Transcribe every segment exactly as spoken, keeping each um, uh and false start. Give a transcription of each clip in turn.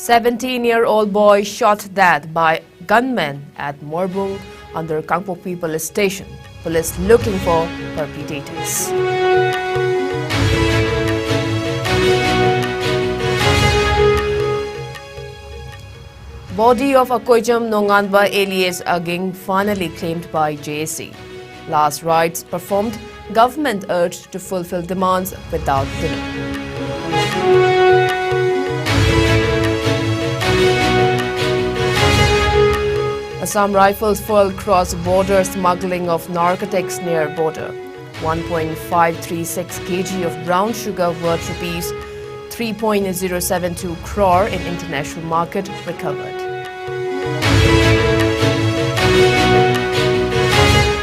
Seventeen-year-old boy shot dead by gunmen at Morbung under Kangpokpi Police Station. Police looking for perpetrators. Body of Akoijam Nonganba alias Aging finally claimed by J A C. Last rites performed, government urged to fulfill demands without delay. Assam Rifles foil cross-border smuggling of narcotics near border. One point five three six K G of brown sugar worth rupees three point zero seven two crore in international market recovered.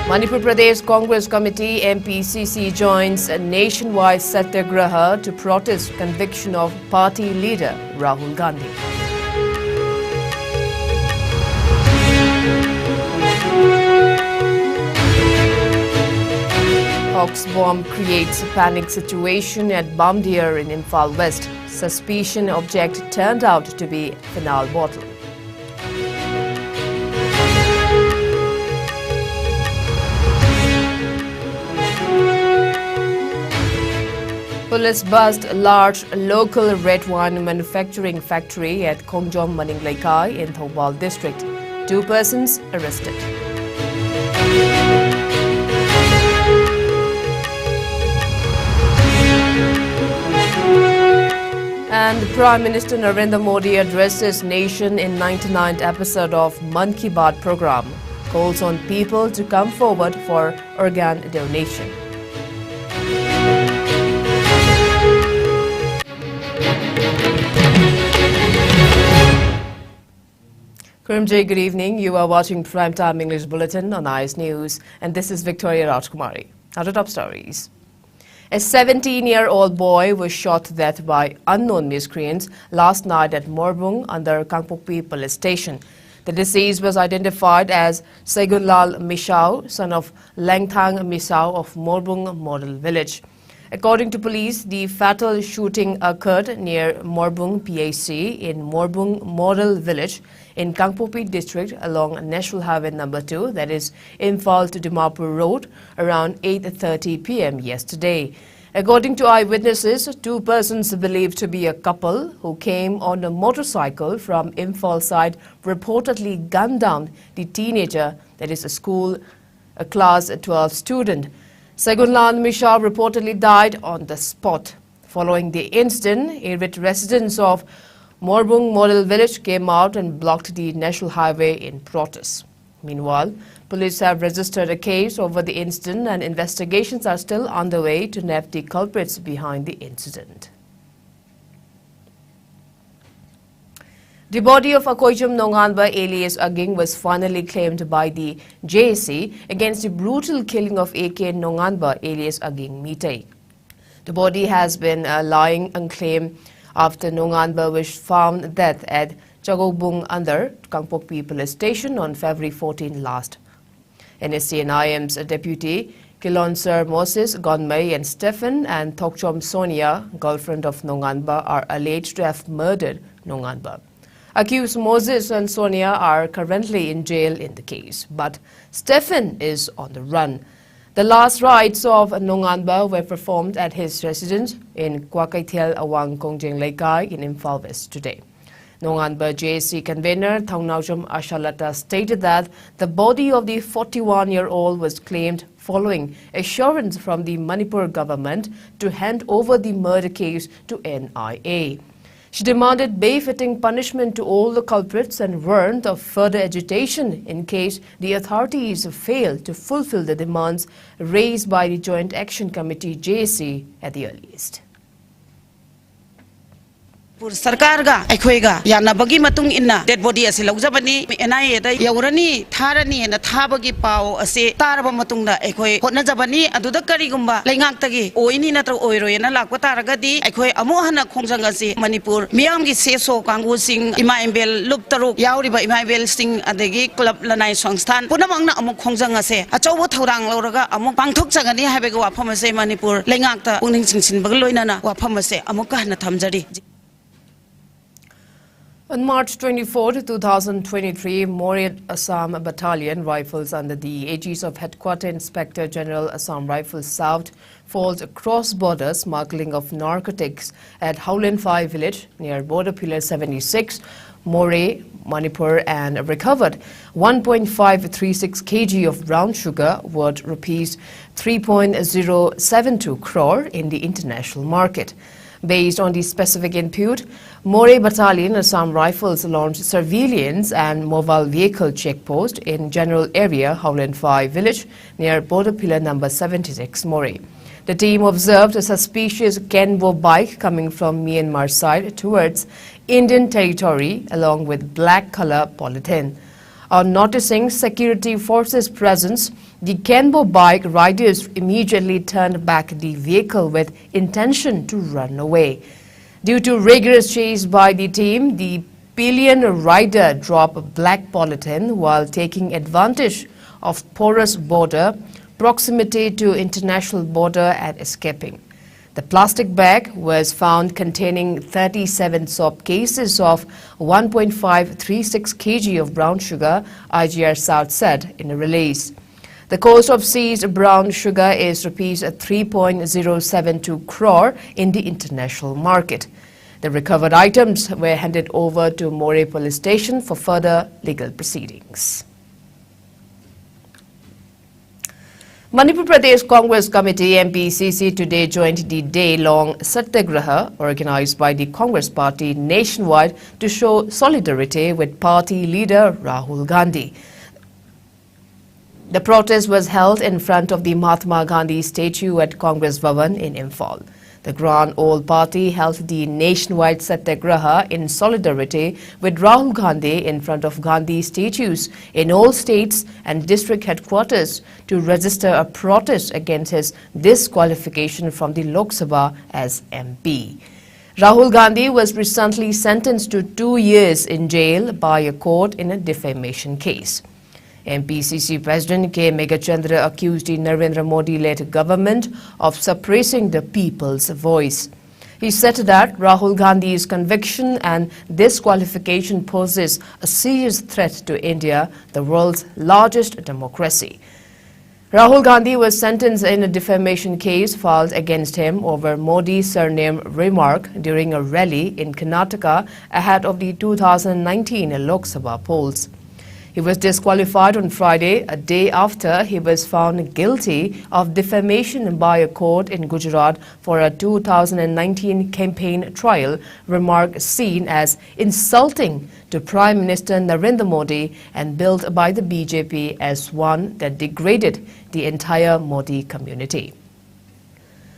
Manipur Pradesh Congress Committee, M P C C, joins a nationwide satyagraha to protest conviction of party leader Rahul Gandhi. Hawks bomb creates panic situation at Bamdiar in Imphal West. Suspicion object turned out to be phenol bottle. Police bust large local red wine manufacturing factory at Khongjom Maningleikai in Thoubal district. Two persons arrested. And Prime Minister Narendra Modi addresses nation in ninety-ninth episode of Mann Ki Baat program, calls on people to come forward for organ donation. Kurumjay, good evening. You are watching Prime Time English Bulletin on I S News, and this is Victoria Rajkumari. Now to top stories. A seventeen-year-old boy was shot to death by unknown miscreants last night at Morbung under Kangpokpi Police Station. The deceased was identified as Segunlal Misao, son of Langthang Misao of Morbung Model Village. According to police, the fatal shooting occurred near Morbung P A C in Morbung Model Village in Kangpokpi district along National Highway number two, that is Imphal to Dimapur Road, around eight thirty p m yesterday. According to eyewitnesses, two persons believed to be a couple who came on a motorcycle from Imphal side reportedly gunned down the teenager, that is a school, a class twelve student. Segunlan Misha reportedly died on the spot. Following the incident, irate residents of Morbung Model Village came out and blocked the national highway in protest. Meanwhile, police have registered a case over the incident and investigations are still underway to nab the culprits behind the incident. The body of Akoijum Nonganba alias Aging was finally claimed by the J A C against the brutal killing of A K Nonganba alias Aging Mitei. The body has been uh, lying unclaimed after Nonganba was found dead at Chagobung under Kangpokpi Police Station on February fourteen last. N S C and I M's deputy Kilonser Moses Gonmei and Stephen and Thokchom Sonia, girlfriend of Nonganba, are alleged to have murdered Nonganba. Accused Moses and Sonia are currently in jail in the case, but Stephen is on the run. The last rites of Nonganba were performed at his residence in Kwakaithel Awang Kongjeng Leikai in Imphal West today. Nonganba J A C convener Thongnaojam Ashalata stated that the body of the forty-one-year-old was claimed following assurance from the Manipur government to hand over the murder case to N I A. She demanded befitting punishment to all the culprits and warned of further agitation in case the authorities fail to fulfill the demands raised by the Joint Action Committee, J A C, at the earliest. ꯁꯔꯀꯥꯔꯒ ꯑꯩꯈꯣꯏꯒ ꯌꯥꯅꯕꯒꯤ ꯃꯇꯨꯡ ꯏꯟꯅ ꯗꯦꯗ body ꯑꯁꯤ ꯂꯧꯖꯕꯅꯤ꯫ And ꯑꯥꯏ ꯑꯦꯗ ꯌꯧꯔꯅꯤ, ꯊꯥꯔꯅꯤ ꯍꯥꯏꯅ ꯊꯥꯕꯒꯤ ꯄꯥꯎ ꯑꯁꯤ ꯇꯥꯔꯕ ꯃꯇꯨꯡꯗ ꯑꯩꯈꯣꯏ ꯍꯣꯠꯅꯖꯕꯅꯤ꯫ ꯑꯗꯨꯗ ꯀꯔꯤꯒꯨꯝꯕ ꯂꯩꯉꯥꯛꯇꯒꯤ ꯑꯣꯏꯅꯤ ꯅꯠꯇ꯭ꯔꯒ ꯑꯣꯏꯔꯣꯏꯅ ꯂꯥꯛꯄ ꯇꯥꯔꯒꯗꯤ, ꯑꯩꯈꯣꯏ ꯑꯃꯨꯛ ꯍꯟꯅ ꯈꯣꯡꯖꯪ ꯑꯁꯤ ꯃꯅꯤꯄꯨꯔ ꯃꯤꯌꯥꯝꯒꯤ ꯁꯦꯁꯣ ꯀꯥꯡꯕꯨꯁꯤꯡ, ꯏꯃꯥ ꯏꯝꯕꯦꯜ ꯂꯨꯞ ꯇꯔꯨꯛ ꯌꯥꯎꯔꯤꯕ ꯏꯃꯥ ꯏꯕꯦꯜꯁꯤꯡ, ꯑꯗꯒꯤ ꯀ꯭ꯂꯕ, ꯂꯅꯥꯏ ꯁꯪꯁꯊꯥꯟ ꯄꯨꯝꯅꯃꯛꯅ ꯑꯃꯨꯛ ꯈꯣꯡꯖꯪ ꯑꯁꯦ ꯑꯆꯧꯕ ꯊꯧꯗꯥꯡ ꯂꯧꯔꯒ ꯑꯃꯨꯛ ꯄꯥꯡꯊꯣꯛꯆꯒꯅꯤ ꯍꯥꯏꯕꯒꯤ ꯋꯥꯐꯝ ꯑꯁꯦ ꯃꯅꯤꯄꯨꯔ ꯂꯩꯉꯥꯛꯇ ꯄꯨꯛꯅꯤꯡ ꯆꯤꯡꯁꯤꯟꯕꯒ ꯂꯣꯏꯅꯅ ꯋꯥꯐꯝ ꯑꯁꯦ ꯑꯃꯨꯛꯀ ꯍꯟꯅ ꯊꯝꯖꯔꯤ꯫ On March twenty-fourth, two thousand twenty-three, Moreh Assam Battalion Rifles under the aegis of Headquarter Inspector General Assam Rifles South forced cross-border smuggling of narcotics at Howlenphai village near border pillar seventy-six, Moreh, Manipur, and recovered one point five three six K G of brown sugar worth rupees three point zero seven two crore in the international market. Based on the specific input, Moreh Battalion Assam Rifles launched surveillance and mobile vehicle check post in general area Howlenphai village near border pillar number seventy-six Moreh. The team observed a suspicious Kenvo bike coming from Myanmar side towards Indian territory along with black color polythene. On noticing security forces' presence, the Kenvo bike riders immediately turned back the vehicle with intention to run away. Due to rigorous chase by the team, the pillion rider dropped black polythene while taking advantage of porous border, proximity to international border, and escaping. The plastic bag was found containing thirty-seven soap cases of one point five three six K G of brown sugar, I G R South said in a release. The cost of seized brown sugar is rupees three point zero seven two crore in the international market. The recovered items were handed over to Moreh Police Station for further legal proceedings. Manipur Pradesh Congress Committee, M P C C, today joined the day-long Satyagraha organized by the Congress Party nationwide to show solidarity with party leader Rahul Gandhi. The protest was held in front of the Mahatma Gandhi statue at Congress Bhavan in Imphal. The Grand Old Party held the nationwide satyagraha in solidarity with Rahul Gandhi in front of Gandhi statues in all states and district headquarters to register a protest against his disqualification from the Lok Sabha as M P. Rahul Gandhi was recently sentenced to two years in jail by a court in a defamation case. M P C C President K Meghachandra accused the Narendra Modi-led government of suppressing the people's voice. He said that Rahul Gandhi's conviction and disqualification poses a serious threat to India, the world's largest democracy. Rahul Gandhi was sentenced in a defamation case filed against him over Modi's surname remark during a rally in Karnataka ahead of the two thousand nineteen Lok Sabha polls. He was disqualified on Friday, a day after he was found guilty of defamation by a court in Gujarat for a two thousand nineteen campaign trail remark seen as insulting to Prime Minister Narendra Modi and billed by the B J P as one that degraded the entire Modi community.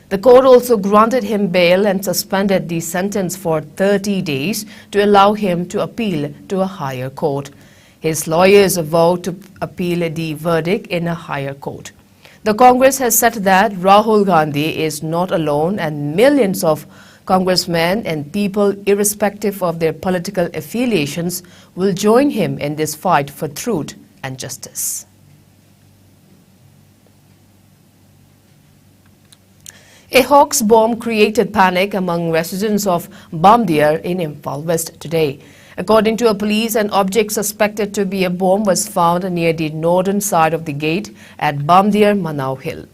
The court also granted him bail and suspended the sentence for thirty days to allow him to appeal to a higher court. His lawyers vowed to appeal the verdict in a higher court. The Congress has said that Rahul Gandhi is not alone and millions of congressmen and people, irrespective of their political affiliations, will join him in this fight for truth and justice. A hoax bomb created panic among residents of Bamdiar in Imphal West today. According to a police, an object suspected to be a bomb was found near the northern side of the gate at Bamdiar Manau Hill.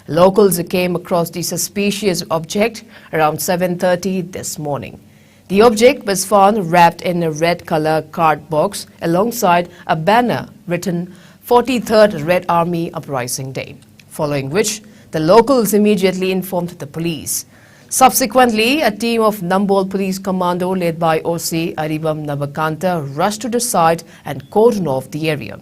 Locals came across the suspicious object around seven thirty this morning. The object was found wrapped in a red color card box alongside a banner written forty-third Red Army Uprising Day, following which the locals immediately informed the police. Subsequently, a team of Nambol Police Commando led by O C Aribam Nabakanta rushed to the site and cordoned off the area.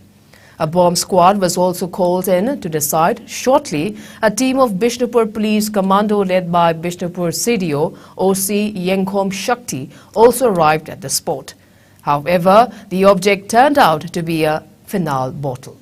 A bomb squad was also called in to the site. Shortly, a team of Bishnupur Police Commando led by Bishnupur C D O, O C Yengkhom Shakti, also arrived at the spot. However, the object turned out to be a phenol bottle.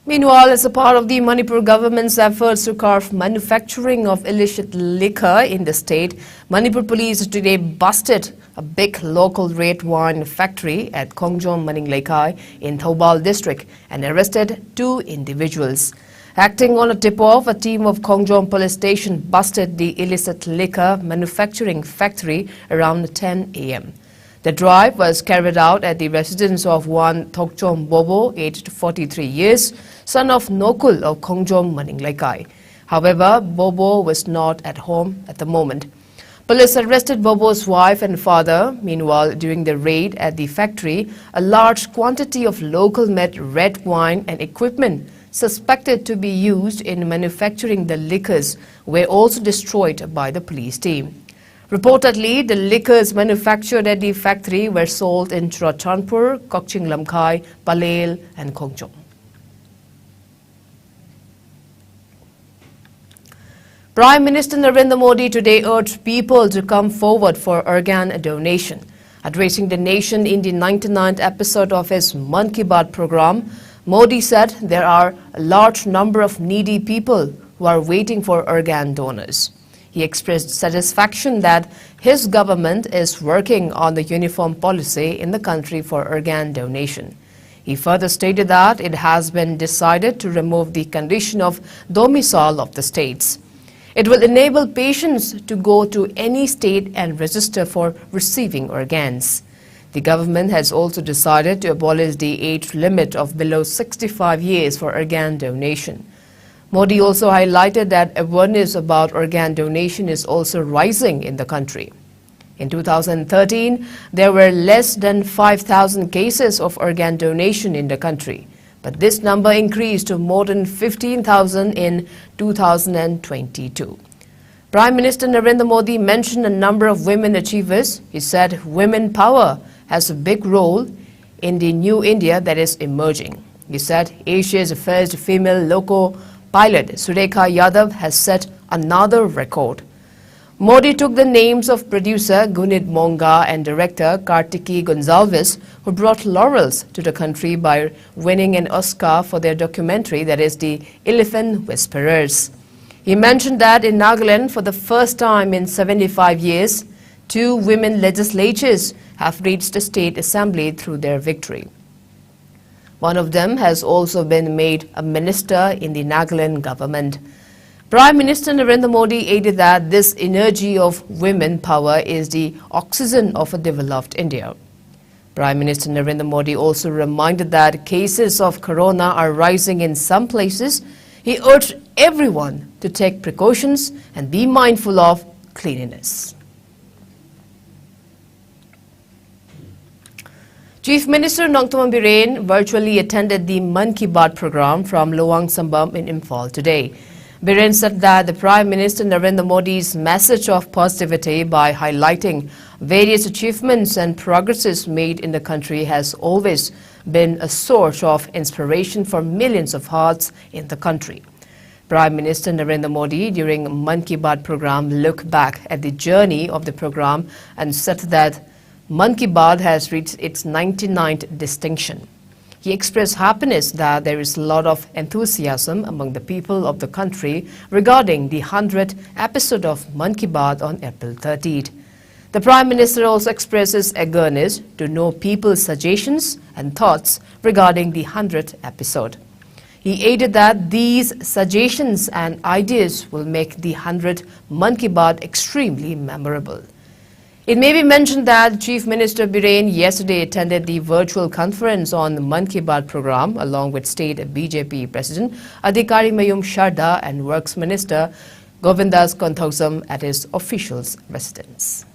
Meanwhile, as a part of the Manipur government's efforts to curb manufacturing of illicit liquor in the state, Manipur police today busted a big local red wine factory at Khongjom Maningleikai in Thoubal district and arrested two individuals. Acting on a tip-off, a team of Khongjom police station busted the illicit liquor manufacturing factory around ten a m. The drive was carried out at the residence of one Thokchom Bobo, aged forty-three years, son of Nokul of Khongjom Maningleikai. However, Bobo was not at home at the moment. Police arrested Bobo's wife and father. Meanwhile, during the raid at the factory, a large quantity of local made red wine and equipment suspected to be used in manufacturing the liquors were also destroyed by the police team. Reportedly, the liquors manufactured at the factory were sold in Churachandpur, Kokching Lamkhai, Palel, and Khongjom. Prime Minister Narendra Modi today urged people to come forward for organ donation. Addressing the nation in the ninety-ninth episode of his Mann Ki Baat program, Modi said there are a large number of needy people who are waiting for organ donors. He expressed satisfaction that his government is working on the uniform policy in the country for organ donation. He further stated that it has been decided to remove the condition of domicile of the states. It will enable patients to go to any state and register for receiving organs. The government has also decided to abolish the age limit of below sixty-five years for organ donation. Modi also highlighted that awareness about organ donation is also rising in the country. In two thousand thirteen, there were less than five thousand cases of organ donation in the country, but this number increased to more than fifteen thousand in two thousand twenty-two. Prime Minister Narendra Modi mentioned a number of women achievers. He said women power has a big role in the new India that is emerging. He said Asia's first female loco pilot, Surekha Yadav, has set another record. Modi took the names of producer Gunit Monga and director Kartiki Gonzalez, who brought laurels to the country by winning an Oscar for their documentary, that is The Elephant Whisperers. He mentioned that in Nagaland, for the first time in seventy-five years, two women legislatures have reached the state assembly through their victory. One of them has also been made a minister in the Nagaland government. Prime Minister Narendra Modi added that this energy of women power is the oxygen of a developed India. Prime Minister Narendra Modi also reminded that cases of corona are rising in some places. He urged everyone to take precautions and be mindful of cleanliness. Chief Minister Nongthombam Biren virtually attended the Mann Ki Baat program from Luang Sambam in Imphal today. Biren said that the Prime Minister Narendra Modi's message of positivity by highlighting various achievements and progresses made in the country has always been a source of inspiration for millions of hearts in the country. Prime Minister Narendra Modi during Mann Ki Baat program looked back at the journey of the program and said that Mann Ki Baat has reached its ninety-ninth distinction. He expressed happiness that there is a lot of enthusiasm among the people of the country regarding the hundredth episode of Mann Ki Baat on April thirteenth. The Prime Minister also expresses eagerness to know people's suggestions and thoughts regarding the hundredth episode. He added that these suggestions and ideas will make the hundredth Mann Ki Baat extremely memorable. It may be mentioned that Chief Minister Biren yesterday attended the virtual conference on the Mann Ki Baat program along with State B J P President Adhikarimayum Sharda and Works Minister Govindas Konthoujam at his official's residence.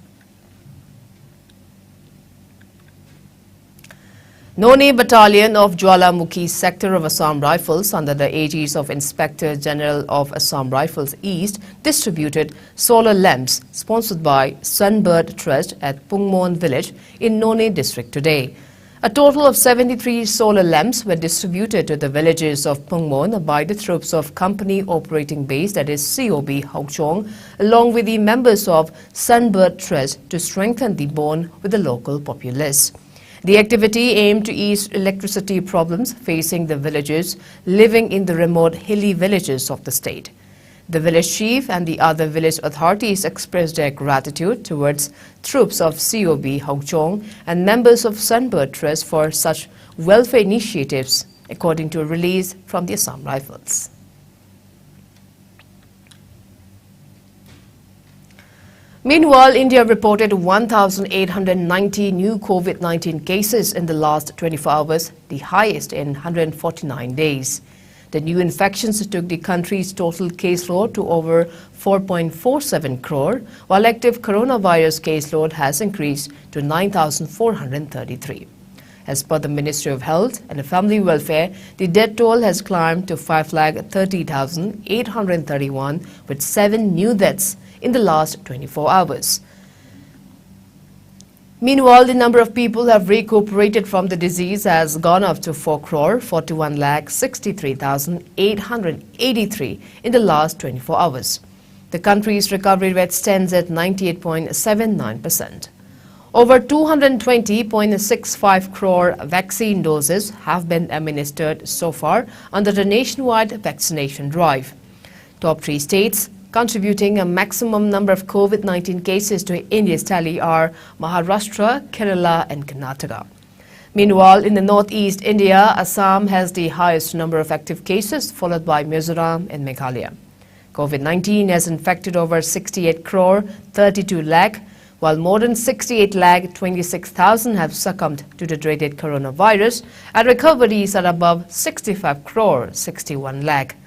Noney Battalion of Jwalamukhi Sector of Assam Rifles, under the aegis of Inspector General of Assam Rifles East, distributed solar lamps sponsored by Sunbird Trust at Pungmon village in Noney district today. A total of seventy-three solar lamps were distributed to the villages of Pungmon by the troops of company operating base, that is C O B Haokchong, along with the members of Sunbird Trust to strengthen the bond with the local populace. The activity aimed to ease electricity problems facing the villagers living in the remote hilly villages of the state. The village chief and the other village authorities expressed their gratitude towards troops of C O B Haokchong and members of Sunbird Trust for such welfare initiatives, according to a release from the Assam Rifles. Meanwhile, India reported one thousand eight hundred ninety new COVID nineteen cases in the last twenty-four hours, the highest in one hundred forty-nine days. The new infections took the country's total caseload to over four point four seven crore, while active coronavirus caseload has increased to nine thousand four hundred thirty-three. As per the Ministry of Health and Family Welfare, the death toll has climbed to five lakh thirty thousand eight hundred thirty-one, with seven new deaths in the last twenty-four hours. Meanwhile, the number of people who have recuperated from the disease has gone up to four crore forty-one lakh sixty-three thousand eight hundred eighty-three in the last twenty-four hours. The country's recovery rate stands at ninety-eight point seven nine percent. Over two hundred twenty point six five crore vaccine doses have been administered so far under the nationwide vaccination drive. Top three states contributing a maximum number of COVID nineteen cases to India's tally are Maharashtra, Kerala, and Karnataka. Meanwhile, in the northeast India, Assam has the highest number of active cases, followed by Mizoram and Meghalaya. COVID nineteen has infected over sixty-eight crore thirty-two lakh, while more than sixty-eight lakh twenty-six thousand have succumbed to the dreaded coronavirus, and recoveries are above sixty-five crore sixty-one lakh.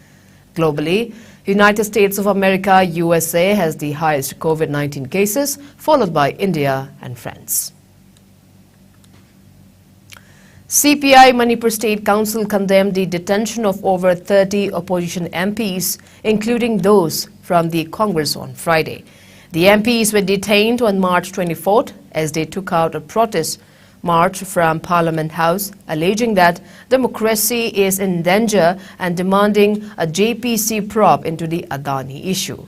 Globally, United States of America, U S A, has the highest COVID nineteen cases, followed by India and France. C P I Manipur State Council condemned the detention of over thirty opposition M Ps, including those from the Congress, on Friday. The M Ps were detained on March twenty-fourth as they took out a protest march from Parliament House, alleging that democracy is in danger and demanding a J P C probe into the Adani issue.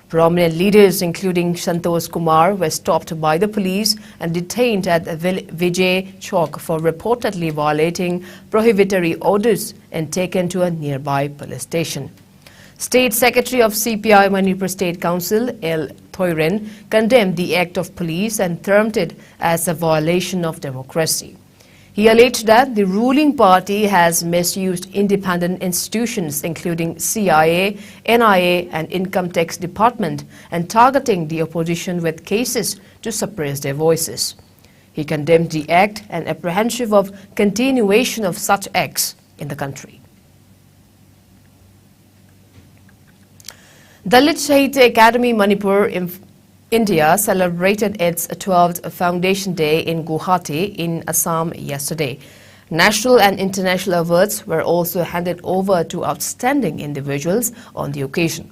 Prominent leaders, including Santosh Kumar, were stopped by the police and detained at Vil-, Vijay Chowk for reportedly violating prohibitory orders and taken to a nearby police station. State Secretary of C P I Manipur State Council, L Thoiren, condemned the act of police and termed it as a violation of democracy. He alleged that the ruling party has misused independent institutions, including C I A, N I A, and Income Tax Department, and targeting the opposition with cases to suppress their voices. He condemned the act and apprehensive of continuation of such acts in the country. Dalit Sahitya Academy Manipur in India celebrated its twelfth Foundation Day in Guwahati in Assam yesterday. National and international awards were also handed over to outstanding individuals on the occasion.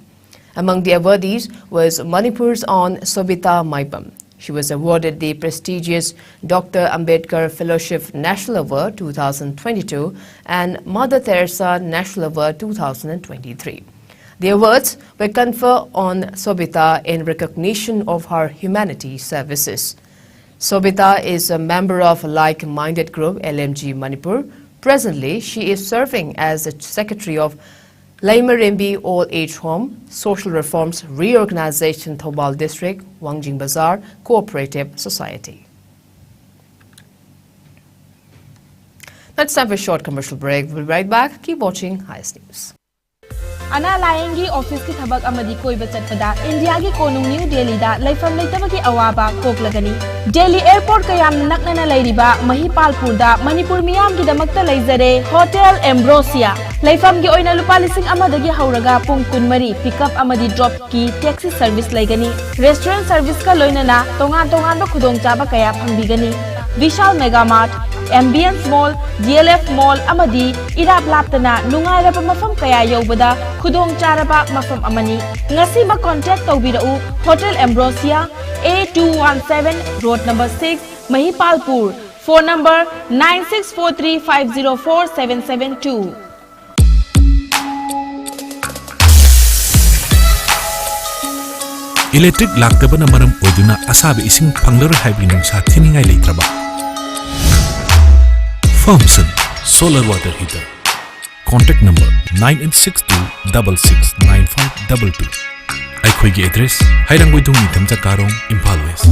Among the awardees was Manipur's own Sobita Maibam. She was awarded the prestigious Doctor Ambedkar Fellowship National Award two thousand twenty-two and Mother Teresa National Award two thousand twenty-three. The awards were conferred on Sobita in recognition of her humanity services. Sobita is a member of like-minded group L M G Manipur. Presently, she is serving as the secretary of Leimarembi Old Age Home, Social Reforms Reorganization, Thoubal District, Wangjing Bazar Cooperative Society. That's time for a short commercial break. We'll be right back. Keep watching Highest News. ꯑꯅꯥ ꯂꯥꯌꯦꯡꯒꯤ ꯑꯣꯐꯤꯁꯀꯤ ꯊꯕꯛ ꯑꯃꯗꯤ ꯀꯣꯏꯕ ꯆꯠꯄꯗ ꯏꯟꯗꯤꯌꯥꯒꯤ ꯀꯣꯅꯨꯡ new ꯗꯦꯜꯂꯤꯗ ꯂꯩꯐꯝ ꯂꯩꯇꯕꯒꯤ ꯑꯋꯥꯕ ꯀꯣꯛꯂꯒꯅꯤ꯫ ꯗꯦꯜꯂꯤ ꯑꯦꯌꯔꯄꯣꯔꯠꯀ ꯌꯥꯝꯅ ꯅꯛꯅꯅ ꯂꯩꯔꯤꯕ ꯃꯍꯤꯄꯥꯜꯄꯨꯔꯗ ꯃꯅꯤꯄꯨꯔ ꯃꯤꯌꯥꯝꯒꯤꯗꯃꯛꯇ ꯂꯩꯖꯔꯦ ꯍꯣꯇꯦꯜ ꯑꯦꯝꯕ꯭ꯔꯣꯁꯤꯌꯥ꯫ ꯂꯩꯐꯝꯒꯤ ꯑꯣꯏꯅ ꯂꯨꯄꯥ ꯂꯤꯁꯤꯡ ꯑꯃꯗꯒꯤ ꯍꯧꯔꯒ ꯄꯨꯡ ꯀꯨꯟꯃꯔꯤ ꯄꯤꯛꯑꯞ ꯑꯃꯗꯤ ꯗ꯭ꯔꯣꯞꯀꯤ ꯇꯦꯛꯁꯤ ꯁꯔꯚꯤꯁ ꯂꯩꯒꯅꯤ꯫ ꯔꯦꯁꯇꯨꯔꯦꯟ ꯁꯔꯚꯤꯁꯀ ꯂꯣꯏꯅꯅ ꯇꯣꯉꯥꯟ ꯇꯣꯉꯥꯟꯕ ꯈꯨꯗꯣꯡꯆꯥꯕ ꯀꯌꯥ ꯐꯪꯕꯤꯒꯅꯤ꯫ ꯕꯤꯁꯥꯜ ꯃꯦꯒꯥ ꯃꯥꯔꯠ, ꯑꯦꯝꯕꯤꯌꯟꯁ ꯃꯣꯜ, ꯗꯤ ꯑꯦꯜ ꯑꯦꯐ ꯃꯣꯜ ꯑꯃꯗꯤ ꯏꯔꯥꯞ ꯂꯥꯞꯇꯅ ꯅꯨꯡꯉꯥꯏꯔꯕ ꯃꯐꯝ ꯀꯌꯥ ꯌꯧꯕꯗ ꯈꯨꯗꯣꯡ ꯆꯥꯔꯕ ꯃꯐꯝ ꯑꯃꯅꯤ꯫ ꯉꯁꯤꯃꯛ ꯀꯣꯟꯇꯦꯛ ꯇꯧꯕꯤꯔꯛꯎ꯫ Hotel Ambrosia, A two one seven, road number six, Mahipalpur. Phone number nine six four three five zero four seven seven two꯫ Electric ꯂꯥꯛꯇꯕꯅ ꯃꯔꯝ ꯑꯣꯏꯗꯨꯅ ꯑꯁꯥꯕ ꯏꯁꯤꯡ ꯐꯪꯂꯔꯣꯏ ꯍꯥꯏꯕꯒꯤ ꯅꯨꯡꯁꯥ ꯊꯤꯅꯤꯡꯉꯥꯏ ꯂꯩꯇ꯭ꯔꯕ? Firmson solar water heater. Contact number nine eight six two double six nine five double two. ꯑꯩꯈꯣꯏꯒꯤ address: Heirangoithong Ningthemcha Karong, Imphal west.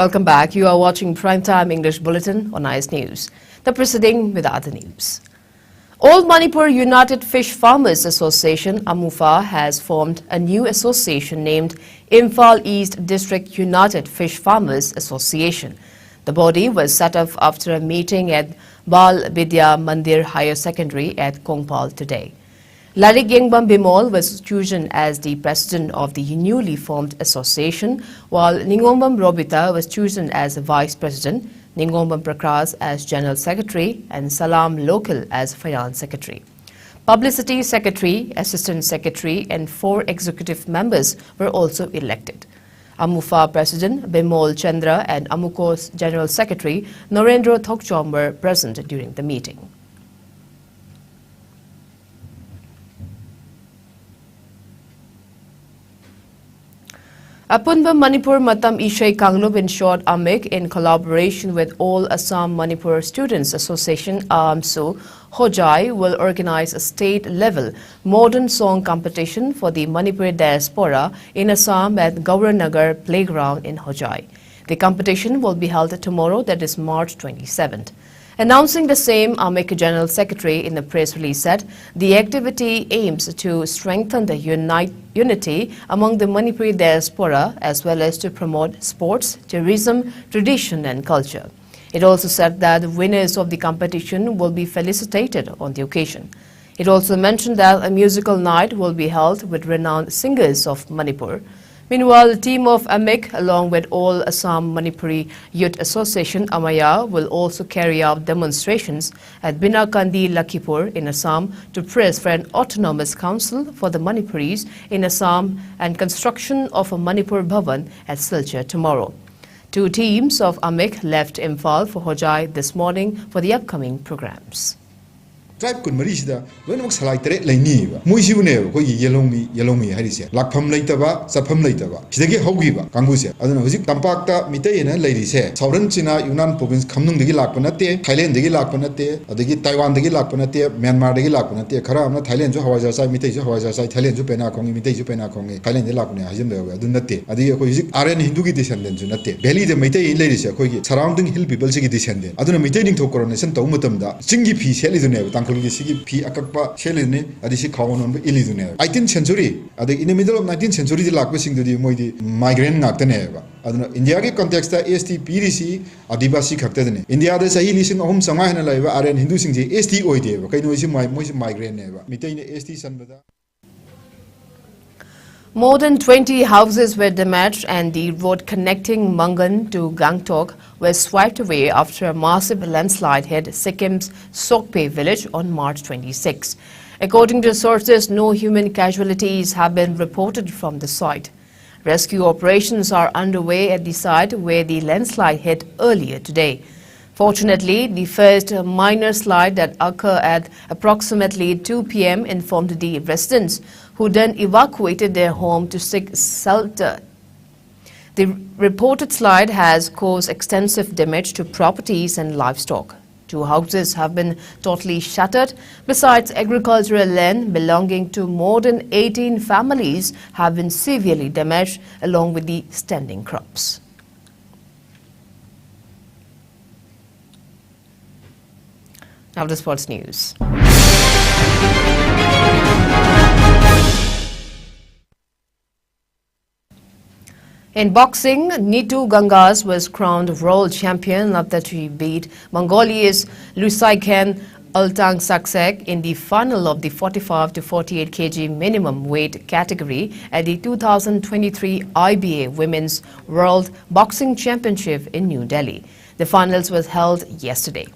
Welcome back. You are watching Prime Time English Bulletin on ICE News. The preceding with other news. All Manipur United Fish Farmers Association, AMUFA, has formed a new association named Imphal East District United Fish Farmers Association. The body was set up after a meeting at Bal Vidya Mandir Higher Secondary at Kongpal today. Larik Yengbam Bimol was chosen as the president of the newly formed association, while Ningombam Robita was chosen as vice president, Ningombam Prakash as general secretary, and Salam Lokil as finance secretary. Publicity secretary, assistant secretary, and four executive members were also elected. AMUFA president Bimol Chandra and AMUCO's general secretary Norendra Thokchom were present during the meeting. Apunba Manipur Matam Ishei Kanglup, in short, AMIC, in collaboration with All Assam Manipur Students Association, AAMSU, Hojai, will organize a state-level modern song competition for the Manipuri diaspora in Assam at Gauranagar Playground in Hojai. The competition will be held tomorrow, that is March twenty-seventh. Announcing the same, AMIC General Secretary in the press release said the activity aims to strengthen the unite, unity among the Manipuri diaspora as well as to promote sports, tourism, tradition and culture. It also said that the winners of the competition will be felicitated on the occasion. It also mentioned that a musical night will be held with renowned singers of Manipur. Meanwhile, the team of AMIC, along with All Assam Manipuri Youth Association, AMAYA, will also carry out demonstrations at Binakandi, Lakhipur in Assam to press for an autonomous council for the Manipuris in Assam and construction of a Manipur Bhavan at Silchar tomorrow. Two teams of AMIC left Imphal for Hojai this morning for the upcoming programs. ꯇ꯭ꯔꯥꯏꯕ ꯀꯨꯟꯃꯔꯤꯁꯤꯗ ꯂꯣꯏꯅꯃꯛ ꯁꯂꯥꯏ ꯇꯔꯦꯠ ꯂꯩꯅꯤꯕ꯫ ꯃꯣꯏꯁꯤꯕꯨꯅꯦꯕ ꯑꯩꯈꯣꯏꯒꯤ ꯌꯦꯂꯣꯡꯃꯤ, ꯌꯦꯂꯣꯡꯃꯤ ꯍꯥꯏꯔꯤꯁꯦ꯫ ꯂꯥꯛꯐꯝ ꯂꯩꯇꯕ, ꯆꯠꯐꯝ ꯂꯩꯇꯕ, ꯁꯤꯗꯒꯤ ꯍꯧꯈꯤꯕ ꯀꯥꯡꯕꯨꯁꯦ꯫ ꯑꯗꯨꯅ ꯍꯧꯖꯤꯛ ꯇꯝꯄꯥꯛꯇ ꯃꯤꯇꯩ ꯑꯅ ꯂꯩꯔꯤꯁꯦ, ꯁꯥꯎꯔꯟ ꯆꯤꯅꯥ ꯌꯨꯅꯥꯟ ꯄ꯭ꯔꯣꯚꯤꯟꯁ ꯈꯝꯅꯨꯡꯗꯒꯤ ꯂꯥꯛꯄ ꯅꯠꯇꯦ, ꯊꯥꯏꯂꯦꯟꯗꯒꯤ ꯂꯥꯛꯄ ꯅꯠꯇꯦ, ꯑꯗꯒꯤ ꯇꯥꯏꯋꯥꯟꯗꯒꯤ ꯂꯥꯛꯄ ꯅꯠꯇꯦ, ꯃ꯭ꯌꯥꯟꯃꯥꯔꯗꯒꯤ ꯂꯥꯛꯄ ꯅꯠꯇꯦ꯫ ꯈꯔ ꯑꯃꯅ ꯊꯥꯏꯂꯦꯟꯁꯨ ꯍꯋꯥꯏꯖꯥꯔ ꯆꯥꯏ, ꯃꯤꯇꯩꯁꯨ ꯍꯋꯥꯏꯖꯥꯔ ꯆꯥꯏ, ꯊꯥꯏꯂꯦꯟꯁꯨ ꯄꯦꯅꯥ ꯈꯣꯡꯉꯤ, ꯃꯤꯇꯩꯁꯨ ꯄꯦꯅꯥ ꯈꯣꯡꯉꯤ, ꯊꯥꯏꯂꯦꯟꯗꯒꯤ ꯂꯥꯛꯄꯅꯦ ꯍꯥꯏꯖꯤꯟꯕ ꯌꯥꯎꯋꯦ꯫ ꯑꯗꯨ ꯅꯠꯇꯦ꯫ ꯑꯗꯒꯤ ꯑꯩꯈꯣꯏ ꯍꯧꯖꯤꯛ ꯑꯥꯔꯌꯟ ꯍꯤꯟꯗꯨꯒꯤ ꯗꯤꯁꯦꯟꯗꯦꯟꯁꯨ ꯅꯠꯇꯦ꯫ ꯚꯦꯂꯤꯗ ꯃꯩꯇꯩ ꯑꯅ ꯂꯩꯔꯤꯁꯦ ꯑꯩꯈꯣꯏꯒꯤ ꯁꯔꯥꯎꯟꯗꯤꯡ ꯍꯤꯜ ꯄꯤꯄꯜꯁꯤꯒꯤ ꯗꯤꯁꯦꯟꯗꯦꯟ꯫ ꯑꯗꯨꯅ ꯃꯩꯇꯩ ꯅꯤꯡꯊꯧ ꯀꯣꯔꯣꯅꯦꯁꯟ ꯇꯧꯕ ꯃꯇꯝꯗ ꯆꯤꯡꯒꯤ ꯐꯤ ꯁꯦꯠꯂꯤꯗꯨꯅꯦꯕ, ꯇꯥꯡꯈꯨꯜꯒꯤ ꯁꯤꯒꯤ ꯐꯤ ꯑꯀꯛꯄ ꯁꯦꯠꯂꯤꯗꯨꯅꯤ, ꯑꯗꯩ ꯁꯤ ꯈꯥꯎ ꯑꯅꯣꯟꯕ ꯏꯜꯂꯤꯗꯨꯅꯦꯕ꯫ ꯑꯩꯇꯤꯟ ꯁꯦꯟꯆꯨꯔꯤ, ꯑꯗꯩ in the middle of nineteenth centuryꯗ ꯂꯥꯛꯄꯁꯤꯡꯗꯨꯗꯤ ꯃꯣꯏꯗꯤ ꯃꯥꯏꯒ꯭ꯔꯦꯟ ꯉꯥꯛꯇꯅꯦꯕ꯫ ꯑꯗꯨꯅ ꯏꯟꯗꯤꯌꯥꯒꯤ ꯀꯟꯇꯦꯛꯁꯇ ꯑꯦꯁ ꯇꯤ ꯄꯤꯔꯤꯁꯤ ꯑꯥꯗꯤꯕꯥꯁꯤ ꯈꯛꯇꯗꯅꯤ꯫ ꯏꯟꯗꯤꯌꯥꯗ ꯆꯍꯤ ꯂꯤꯁꯤꯡ ꯑꯍꯨꯝ ꯆꯥꯝꯃꯉꯥ ꯍꯦꯟꯅ ꯂꯩꯕ ꯑꯥꯔꯌꯟ ꯍꯤꯟꯗꯨꯁꯤꯡꯁꯦ ꯑꯦꯁ ꯇꯤ ꯑꯣꯏꯗꯦꯕ꯫ ꯀꯩꯅꯣ ꯁꯤ ꯃꯥꯏ-, ꯃꯣꯏꯁꯤ ꯃꯥꯏꯒ꯭ꯔꯦꯟꯅꯦꯕ꯫ ꯃꯤꯇꯩꯅ ꯑꯦꯁ T ꯆꯟꯕꯗ More than twenty houses were damaged and the road connecting Mangan to Gangtok was swept away after a massive landslide hit Sikkim's Sokpe village on March twenty-six. According to sources, no human casualties have been reported from the site. Rescue operations are underway at the site where the landslide hit earlier today. Fortunately, the first minor slide that occurred at approximately two p.m. informed the residents, who then evacuated their home to seek shelter. The reported slide has caused extensive damage to properties and livestock. Two houses have been totally shattered. Besides, agricultural land belonging to more than eighteen families have been severely damaged, along with the standing crops. Now to sports news. In boxing, Nitu Gangas was crowned world champion after she beat Mongolia's Lusaikhan Ultang Saksek in the final of the forty-five to forty-eight K G minimum weight category at the two thousand twenty-three I B A Women's World Boxing Championship in New Delhi. The finals was held yesterday.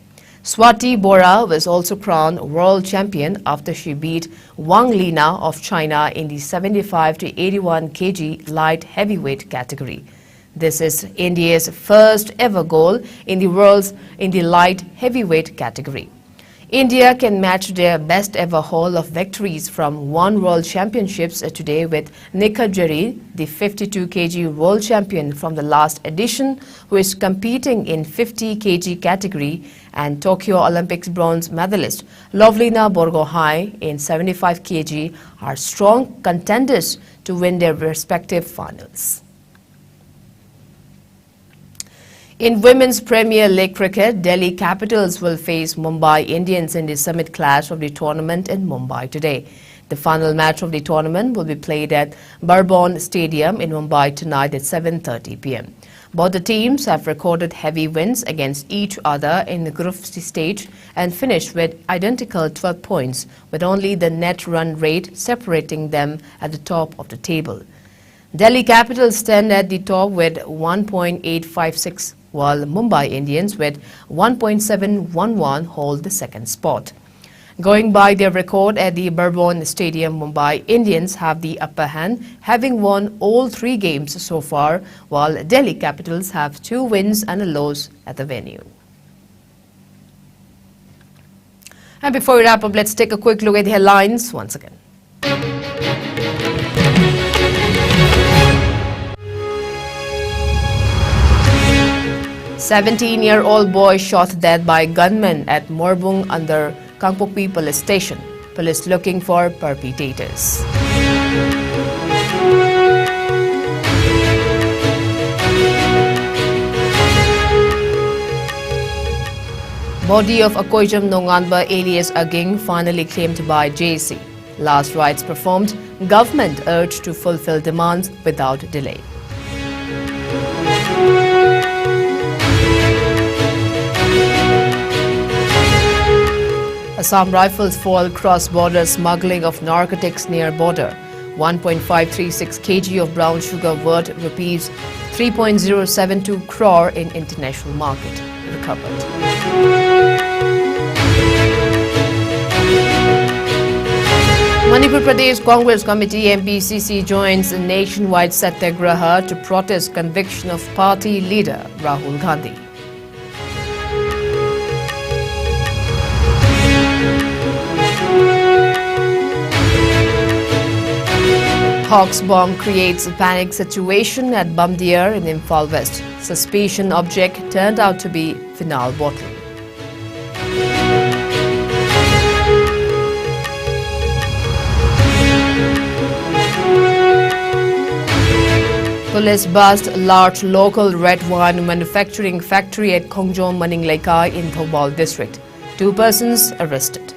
Swati Bora was also crowned world champion after she beat Wang Lina of China in the seventy-five to eighty-one K G light heavyweight category. This is India's first ever goal in the world's in the light heavyweight category. India can match their best ever haul of victories from One World Championships today with Nikhat Zheri, the fifty-two K G world champion from the last edition, who is competing in fifty K G category, and Tokyo Olympics bronze medalist Lovlina Borgohain in seventy-five K G, are strong contenders to win their respective finals. In Women's Premier League cricket, Delhi Capitals will face Mumbai Indians in the summit clash of the tournament in Mumbai today. The final match of the tournament will be played at Bourbon Stadium in Mumbai tonight at seven thirty p m. Both the teams have recorded heavy wins against each other in the group stage and finished with identical twelve points, with only the net run rate separating them at the top of the table. Delhi Capitals stand at the top with one point eight five six, while Mumbai Indians with one point seven one one hold the second spot. Going by their record at the Bourbon Stadium, Mumbai Indians have the upper hand, having won all three games so far, while Delhi Capitals have two wins and a loss at the venue. And before we wrap up, let's take a quick look at the headlines once again. Seventeen-year-old boy shot dead by gunmen at Morbung under Kangpokpi Police Station. Police looking for perpetrators. Body of Akoijam Nonganba alias Aging finally claimed by J C. Last rites performed, government urged to fulfill demands without delay. Assam Rifles foil cross-border smuggling of narcotics near border. one point five three six kg of brown sugar worth rupees three point zero seven two crore in international market recovered. Manipur Pradesh Congress Committee, M P C C, joins a nationwide satyagraha to protest conviction of party leader Rahul Gandhi. Hawks bomb creates a panic situation at Bamdiar in Imphal West. Suspicion object turned out to be phenol bottle. Police bust large local red wine manufacturing factory at Khongjom Maning Leikai in Thoubal district. Two persons arrested.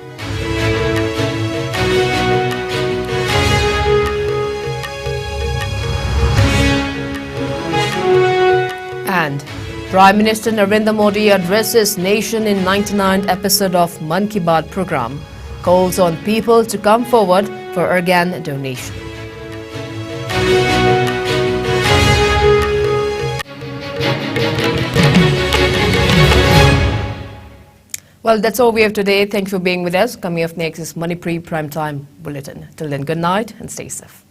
And Prime Minister Narendra Modi addresses nation in ninety-ninth episode of Mann Ki Baat program, calls on people to come forward for organ donation. Well, that's all we have today. Thank you for being with us. Coming up next is Manipuri Prime Time Bulletin. Till then, good night and stay safe.